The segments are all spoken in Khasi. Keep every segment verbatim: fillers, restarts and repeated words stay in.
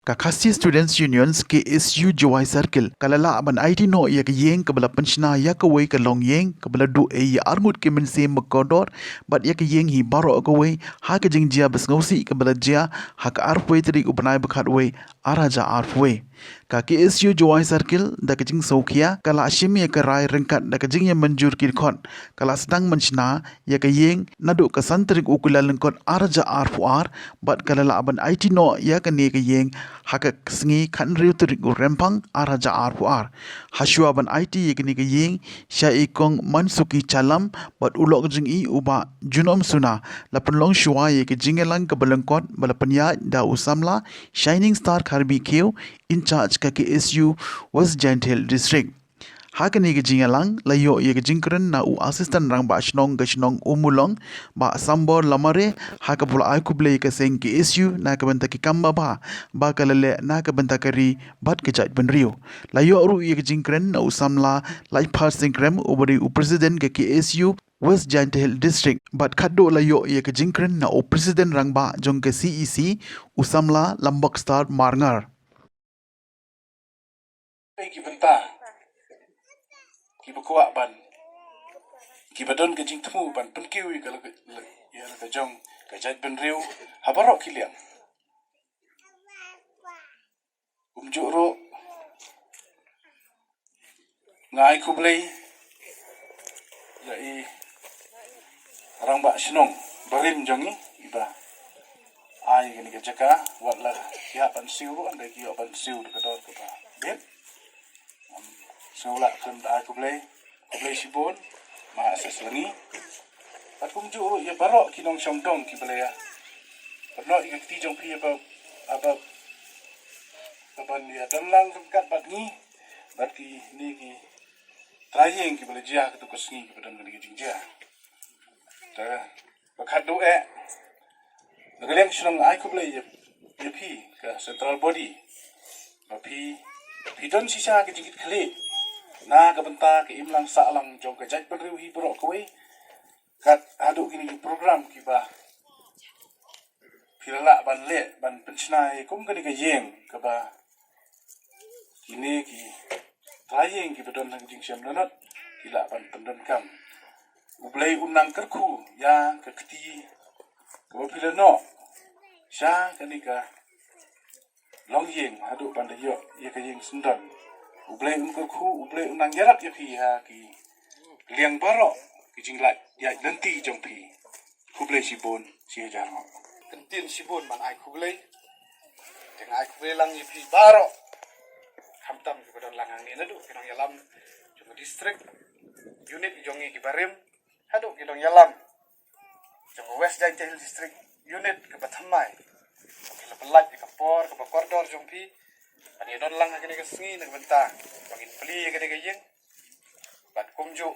Ka Khasi Students Union, K S U Jowai Circle, ka la lah ban aiti noh ïa ka ïing kaba la pynshna ïa kawei ka longïing kaba la duh ei ïa arngut ki mynsiem ba kordor, bad ïa ka ïing hi baroh kawei ha ka jingjia ba sngewsih kaba la jia ha ka arphew tarik u bnai ba khatwei, ar hajar arphew. Ka K S U Jowai Circle da ka jingsngewkhia ka la shim ïa ka rai ryngkat da ka jingïamynjur ki dkhot, ka la sdang ban shna ïa ka ïing naduh ka san tarik u Kyllalyngkot ar hajar arphew ar, bad ka la lah ban aiti noh ïa kane ka ïing ha ka sngi khathynriew tarik u Rymphang ar hajar arphew ar. Hashwa ban aiti ïa kane ka ïing sha i Kong Mansuki Chalam bad u lok jong i u Bah Junom Suna, la pynlong shwa ïa ka jingïalang kaba lyngkot ba la pynïaid da u samla Shining Star Kharbi Khiew, in charge ka K S U West Jaintia Hills District. Ha kane ka jingïalang la ïoh ïa ka jingkren na u Assistant Rangbah Shnong ka shnong Ummulong, Bah Sambor Lamare, ha kaba u la ai khublei ïa ka seng K S U na ka bynta ki kam babha ba ka la leh na ka bynta ka ri bad ka jaitbynriew. La ïoh ruh ïa ka jingkren na u samla Laitphar Singh Krem uba dei u President ka K S U West Jaintia Hills District, bad khatduh la ïoh ïa ka jingkren na u President Rangbah jong ka C E C, u samla Lambok Star Marngar. Ei ki bynta kiba kwah ban, kiba don ka jingthmu ban pynkiew ïa ka la ka, ïa la ka jong ka jaitbynriew ha baroh ki liang. Kumjuh ruh nga ai khublei ïa i Rangbah Shnong barim jong ngi iba ai kane ka jaka, wat la ki hap ban siew ruh, ynda ki ïoh ban siew da ka dor kaba bit. Sngewlah khlem da ai khublei, khublei shibun, ma assess la ngi. Bad kumjuh ruh ïa baroh ki nongshong dong kiba la ïa pynnoh ïa ka kti jong phi ïa ba, ïa ba, ïa ban ïa don lang ryngkat bad ngi, bad kine ki trai ïing kiba la jia ha kato ka sngi kiba don kane ka jingjia. Te ba khatduh eh, na ka liang shnong ai khublei ïa, ïa phi ka central body. Ba phi, phi don shisha ka jingkitkhlieh na ka bynta ka imlang sahlang jong ka jaitbynriew hi baroh kawei. Kat haduh kine ki program kiba phi la lah ban leh ban pynshna ïa kum kane ka ïing kaba kine ki trai ïing kiba don ha ka jingshem dohnud ki lah ban pyndonkam. U Blei un nang kyrkhu ïa ka kti kaba phi la noh sha kane ka longïing haduh ban da ïoh ïa ka ïing syndon. U Blei un kyrkhu, U Blei un nang ïarap ïa phi ha ki liang baroh ki jinglait ïaid lynti jong phi. Khublei shibun, shi hajar nguh. Kyntien shibun ban ai khublei. Te nga ai khublei lang ïa phi baroh. Khamtam kiba don lang hangne naduh ki nongïalam jong ka district, unit jong ngi kiba rim, haduh ki nongïalam jong ka West Jaintia Hills District Unit kaba thymmai. Ki la pynlait ïa ka por kaba kordor jong phi ban ïa don lang ha kane ka sngi na ka bynta ba ngin plie ïa kane ka ïing. Bad kumjuh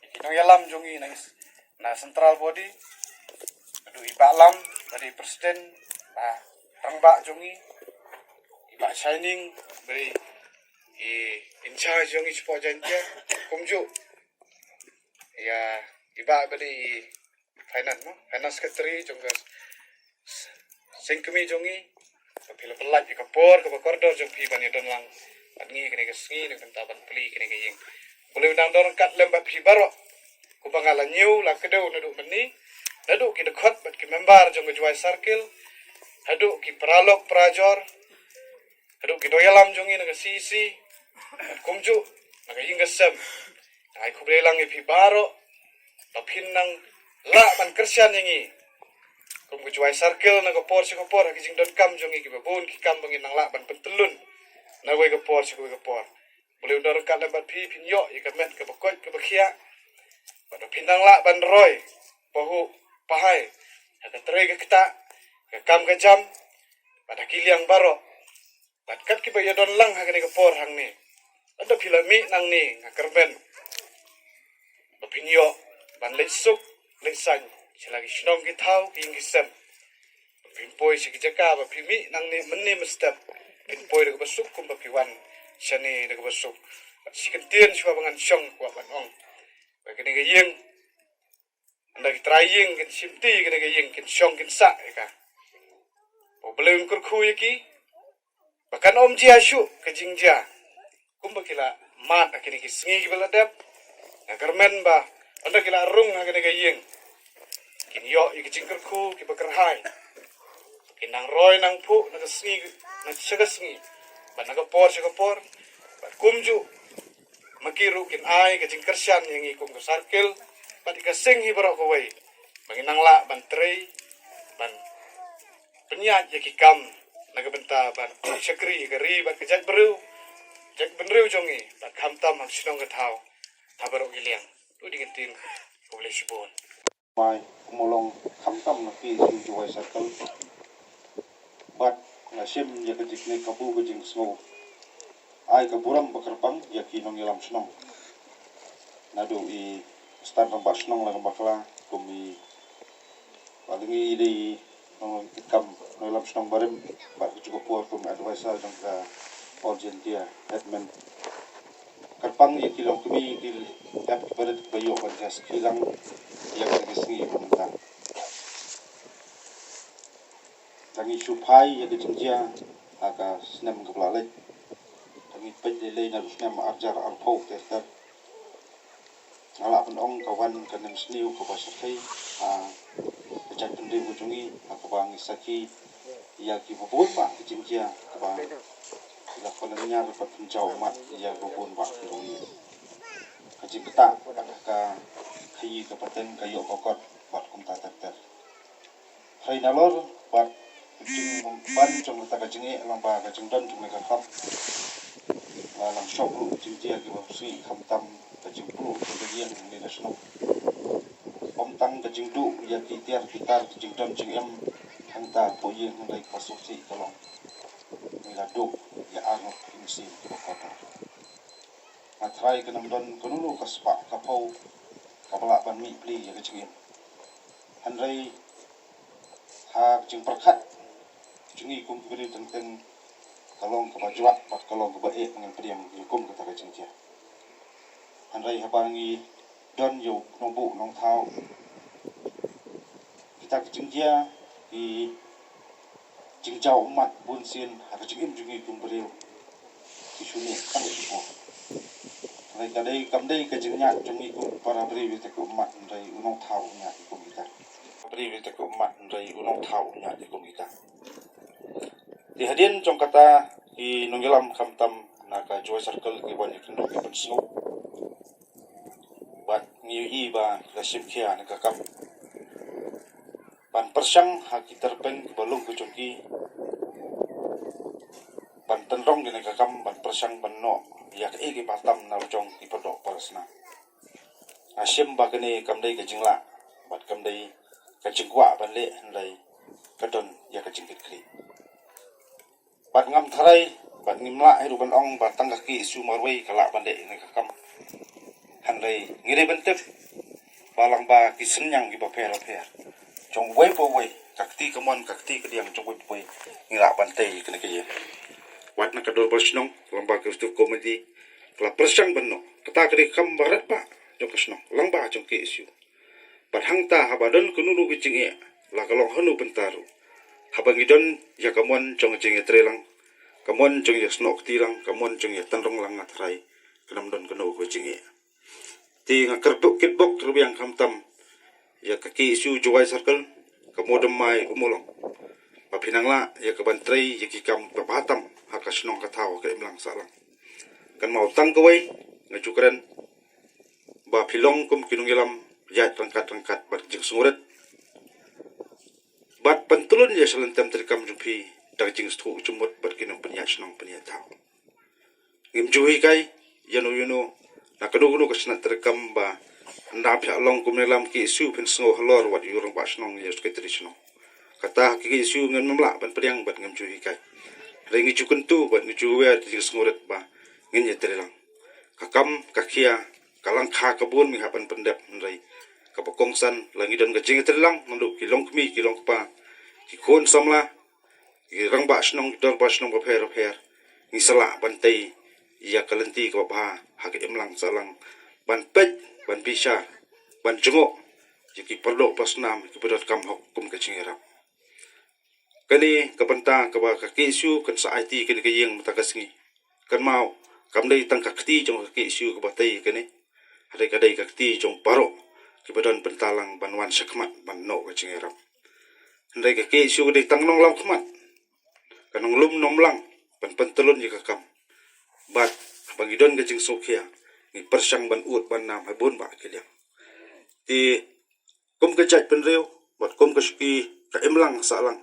ïa ki nongïalam jong ngi na, na central body, haduh i Bah Lam ba dei president, Bah Rangbah jong ngi, i Bah Shining ba dei i in charge jong ngi shapoh Jaintia, kumjuh ïa i Bah ba dei i finance, mo, finance secretary jong ka seng kmie jong ngi. Ba phi la pynlait ïa ka por kaba kordor jong phi ban ïa don lang bad ngi kane ka sngi na ka bynta ban plie kane ka ïing. U Blei un nang don ryngkat lem bad phi baroh. Kumba nga la ñiew la kdew naduh mynne, naduh ki dkhot bad ki member jong ka Jowai Circle, haduh ki paralok parajor, haduh ki nongïalam jong ngi na ka C E C, bad kumjuh na ka ïing ka sem. Nga ai khublei lang ïa phi baroh ba phin nang lah ban kyrshan ïa ngi kum ka Jowai Circle na ka por sha ka por ha ki jingdonkam jong ngi kiba bun ki kam ba ngin nang lah ban pyntyllun na kawei ka por sha kawei ka por. U Blei un don ryngkat lem bad phi, phin ïoh ïa ka met kaba koit kaba khiah, bad ba phin nang lah ban roi pahuh pahai ha ka trei ka ktah, ka kam ka jam, bad ha ki liang baroh. Bad kat kiba ïa don lang ha kane ka por hangne, ynda phi la mih nangne nga kyrmen ba phin ïoh ban leit suk leit saiñ sha la ki shnong ki thaw ki ïing ki sem. Phin poi sha ki jaka ba phi mih nangne mynne mynstep, phin poi da kaba suk kumba phi wan shane da kaba suk. Bad shi kyntien shuwa ba ngan shong kwah ban ong ba kane ka ïing, ynda ki trai ïing kin shim ti kane ka ïing, kin shong kin sah ïa ka. Ba U Blei un kyrkhu ïa ki, ba kan ym jia shuh ka jingjia kumba ki la mad ha kine ki sngi kiba la dep. Nga kyrmen ba ynda ki la rung ha kane ka ïing, kin ïoh ïa ki jingkyrkhu kiba kyrhai. Kin nang roi nang phuh na ka sngi, na sha ka sngi, bad na ka por sha ka por, bad kumjuh ma ki ruh kin ai ka jingkyrshan ïa ngi kum ka circle bad ïa ka seng hi baroh kawei, ba ngin nang lah ban trei, ban pynïaid ïa ki kam na ka bynta ban shakri ïa ka ri bad ka jaitbynriew, jaitbynriew jong ngi, bad khamtam ha ka shnong ka thaw ha baroh ki liang. To di ka ktien, khublei shibun. Mai, kumba long khamtam na K S U Jowai Circle. Bad nga shim ïa ka jingkynmaw, ka bu ka jingsngew, ai ka burom ba kyrpang ïa ki nongïalam shnong, naduh i Stan Rangbah Shnong Laitumkhrah, kum i, ba ngi dei nongïalam shnong barim, bad ka juh ka por kum advisor jong ka All Jaiñtia Headman. Kyrpang ïa ki longkmie, ki hep ki barit ba ïoh ban ïa sakhi lang ïa ka sngi ba mynta. Tang ngi shu phai ïa ka jingjia ha ka snem kaba la leit. Tang ngi peit lei lei na u snem arhajar arphew ter ter. Nga lah ban ong ka wan ka nemsniew kaba shyrkhei ha ka jaitbynriew ka jong ngi, ha kaba ngi sakhi ïa kiba bun bah ki jingjia kiba ki la pynlynñiar bad pynjaw ummat ïa kiba bun bah ki longïing. Ka jingktah bad ka khaïi ka pateng, ka ïoh ka kot bad kumta ter ter. Hynrei nalor bad ka jingban jong kata ka jingeh, lyngba ka jingdon jong kane ka kam, la nang shong ruh ka jingjia kiba sngewsih, khamtam ka jingpluh jong ka ïing hangne ha shnong. Ym tang ka jingduh ïa ki tiar ki tar, ka jingdon jingem hangta hapoh ïing, hynrei kaba sngewsih ka long ngi la duh ïa arngut ki mynsiem kiba kordor. Nga tharai kan ym don kano kano ka spah ka phew kaba lah ban mih pli ïa ka jingim. Hynrei ha ka jingpyrkhat jong ngi kum ki briew teng teng, ka long kaba jwat bad ka long kaba eh, ngin pdiang ïa kum kata ka jingjia. Hynrei haba ngi don ïa u nongbuh nongthaw, kita ki jingjia, ki jingjaw ummat bunsien ha ka jingim jong ngi kum briew, ki shu neh tang shipor. Hynrei ka dei, kam dei ka jingñiah jong ngi kum para briew ïa kita ki ummat, hynrei u nongthaw u ñiah ïa kum kita. Briew ïa kita ki ummat, hynrei u nongthaw u ñiah ïa kum kita. Te hadien jong kata, ki nongïalam khamtam na ka Jowai Circle ki wan ïakynduh, ki pynsngew. Bad ngi ïohi ba ki la shim khia ïa ka kam ban pyrshang ha ki tyrpeng kiba lung ka jong ki, ban pynrong ïa kane ka kam, ban pyrshang ban noh ïa kaei kaba tam na la jong ki paradoh parasnam. Nga shim ba kane kam dei ka jinglah bad kam dei ka jingkwah ban leh, hynrei ka don ïa ka jingkitkhlieh. Bad ngam tharai bad ngim lah hi ruh ban ong ba tang ka K S U marwei ka lah ban leh ïa kane ka kam. Hynrei ngi dei ban tip ba lyngba ki synñiang kiba pher bapher jong uwei pa uwei, ka kti kamon ka kti kadiang jong uwei pa uwei, ngi lah ban tei ïa kane ka ïing. Wat na ka dorbar shnong, lyngba ka executive committee, ka la pyrshang ban noh. Kata ka dei ka kam ba rit bha jong ka shnong, lyngba jong ka K S U. Bad hangta haba don kano kano ka jingeh, la ka long hano bynta ruh, haba ngi don ïa ka mon jong ka jingïatreilang, ka mon jong ka ïasnoh kti lang, ka mon jong ka ïatynrong lang, nga tharai kan ym don kano ka jingeh. Te nga kyrpad kitbok rwiang khamtam ïa ka K S U Jowai Circle, ka Mawdam Mai u Mawlong, ba phin nang lah ïa ka ban trei ïa ki kam ba bha tam ha ka shnong ka thaw, ha ka imlang sahlang. Kan mut tang kawei, nga ju kren ba phi long kum ki nongïalam ïaid ryngkat ryngkat bad jingsngewrit, bad pyntylun ïa ka shynrang treikam jong phi da ka jingsngewthuh jingmut bad ki nongpynïaid shnong pynïaid thaw. Ngim ju hikai ïano ïano na kano kano ka shynrang treikam ba ynda phi long kum nongïalam K S U phin sngew halor wat ïa u rangbah shnong, ïa u secretary shnong. Kata ha ka K S U ngim lah ban pdiang bad ngim ju hikai. Hynrei ngi ju kyntu bad ngi ju wer da ka jingsngewrit ba ngin ïatreilang. Ka kam ka khia, ka lyngkha ka bun ngi hap ban pyndep, hynrei kaba kongsan la ngi don ka jingïatreilang naduh ki longkmie ki longkpa, ki khun samla, ki rangbah shnong, ki dorbar shnong bapher bapher, ngi sa lah ban tei ïa ka lynti kaba bha ha ka imlang sahlang, ban peit, ban bishar, ban jngoh ïa ki paradoh parasnam kiba donkam hok kum ka jingïarap. Kane ka bynta kaba ka KSU kan sa aiti kane ka ïing mynta ka sngi. Kan mau, kam dei tang ka kti jong ka KSU kaba tei kane. Hynrei ka dei ka kti jong baroh kiba don bynta lang ban wan shakhmat ban noh ka jingïarap. Hynrei ka KSU ka dei tang nonglam khmat, ka nonglum nongmlang ban pyntlun ïa ka kam. Bad haba ngi don ka jingsngewkhia, ngi pyrshang ban ud ban nam ha bun bah ki liang. Te kum ka jaitbynriew bad kum ka shuki ka imlang sahlang,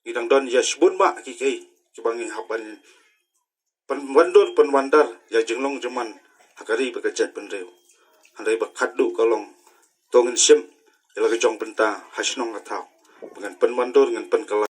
ngi dang don ïa shibun bah ki kei kiba ngi hap ban pynwandur pynwandar ïa jinglong jingman ha ka ri bad ka jaitbynriew. Hynrei ba khatduh ka long, to ngin shim ïa la ka jong bynta ha shnong ha thaw ba ngan pynwandur, ngan pynkylla.